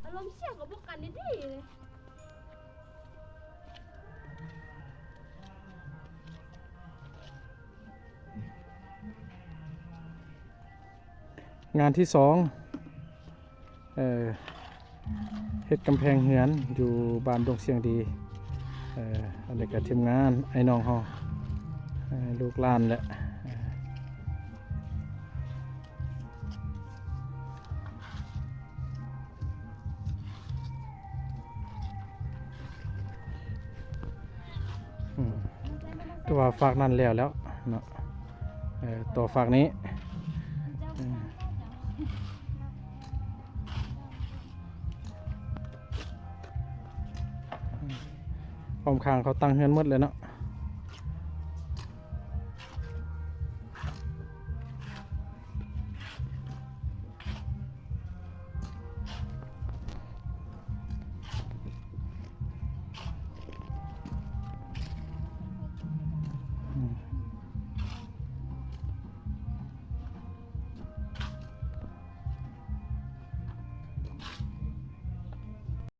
ອາລົມເສຍກໍບໍ່ກັນດີໆ. ງານທີສອງ ເອີ ເຮັດກຳແພງເຮືອນຢູ່ບ້ານດົງຊຽງດີ. ເອີ ອັນນີ້ກໍທີມງານອ້າຍນ້ອງເຮົາ ເອີ ລູກຫຼານແຫຼະ. ອືມ ຄືວ່າຟາກນັ້ນແລ້ວແລ້ວເນາະ ເອີ ຕໍ່ຟາກນີ້ ເອີ ອ້ອມຂ້າງເຂົາຕັ້ງເຮືອນໝົດແລ້ວເນາະ.